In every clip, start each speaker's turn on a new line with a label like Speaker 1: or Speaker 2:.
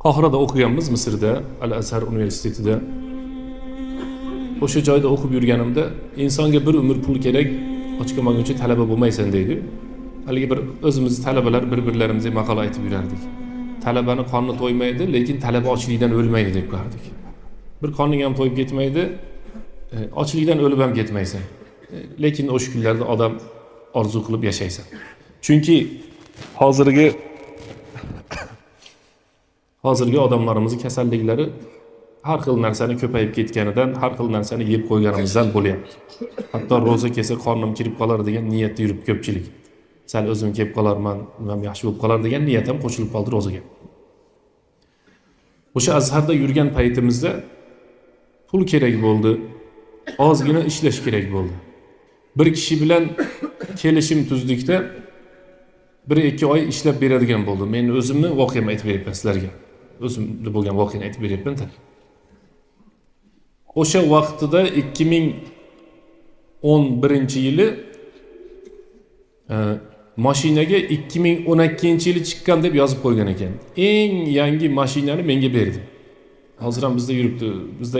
Speaker 1: Qohirada o'qiganmiz, Misrda, Al Azhar universitetida. O'sha joyda o'qib yurganimda, insonga bir umr pul kerak, och qolmaguncha talaba bo'lmaysan, deydi. Haligi bir o'zimiz talabalar bir birlarimizga maqol aytib yurardik: "Talabani qorni to'ymaydi, lekin talaba ochlikdan o'lmaydi", deb qo'yardik. Bir qorning ham to'yib ketmaydi, ochlikdan o'lib ham ketmaysan. Lekin o'sha kunlarda odam orzu qilib yashaysan, chunki hozirgi odamlarimizni kasalliklari har xil narsani ko'payib ketganidan, har xil narsani yeb qo'yganimizdan bo'lyapti. Hatto ro'za kelsa, qornim kirib qolar degan niyatda yuribdi ko'pchilik. Sal o'zim kelib qolarman, nimam yaxshi bo'lib qolar degan niyat ham qo'shilib qoldi ro'zaga. O'sha Azharda yurgan paytimizda pul kerak bo'ldi, ozgina ishlash kerak bo'ldi. Bir kishi bilan kelishim tuzdikda, 1-2 oy ishlab beradigan bo'ldi. Men o'zimni voqeamni aytib beryapman sizlarga, o'zimda bo'lgan voqeani aytib beryapman. O'sha vaqtida, 2011-yili, mashinaga 2012-yili chiqqan deb yozib qo'ygan ekan. Eng yangi mashinani menga berdi. Hozir ham bizda yuribdi. Bizda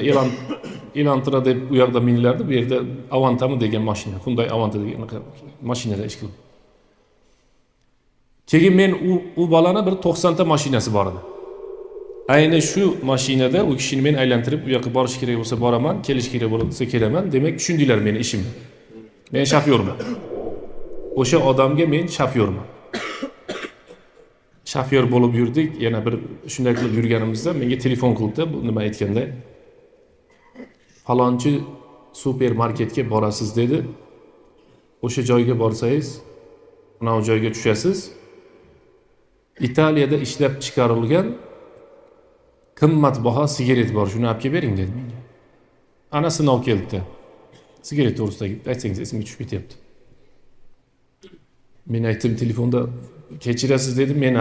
Speaker 1: Elantra deb u yoqda minilardi, bu yerda Avantami degan mashina, Hyundai Avanta degan anaqa mashinada ish qilib. Keyin men u bolani bir 90 ta mashinasi bor edi. Ayni shu mashinada u kishini men aylantirib, u yoqqa borish kerak bo'lsa boraman, kelish kerak bo'lsa kelaman. Demak, tushundinglar meni ishimni. Men shofyorman. O'sha odamga men shofyorman. Shofyor bo'lib yurdik. Yana bir shunday qilib yurganimizda menga telefon qildi. Bu nima aytganda, "Falonchi supermarketga borasiz", dedi. "O'sha joyga borsangiz, anavi joyga tushasiz, Italiyada ishlab chiqarilgan qimmatbaho sigaret bor, shuni olib kelib bering", dedi menga. Ana sinov kelibdi. Sigaret to'g'risidagi aytsangiz, esimga tushib ketyapti. Men aytdim telefonda: "Kechirasiz", dedim men.